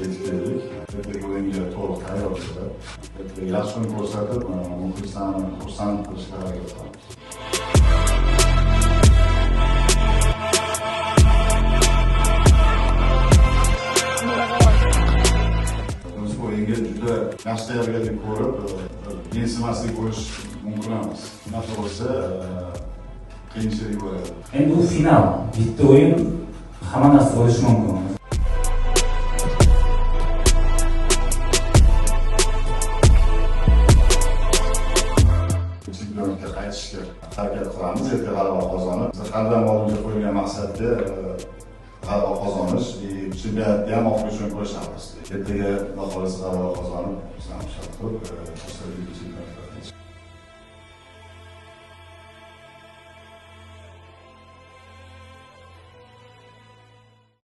yetib keldik. Ertaga o'yinga to'liq tayyormiz. Ertaga yaxshi o'yin ko'rsatib, muxlislarni xursand qilishga harakat qilamiz. Biz o'yinga juda yaxshi tayyorgarlik ko'rib, mensimaslik bo'lish mumkin emas. Shunaqa bo'lsa, qiyinchilik bo'ladi. Endi bu final, bitta o'yin, hamma narsa bo'lishi mumkin. Chempionatga qaytishga harakat qilamiz, erta g'alaba qozonib. Biz har doim oldimizga qo'yilgan maqsadga g'alaba qozonish, chempionatda ham oxirgi uchun kurashamiz. Ertaga Xudo xohlasa g'alaba qozonib, bizlarni xursand qilib, chempionatga qaytishga.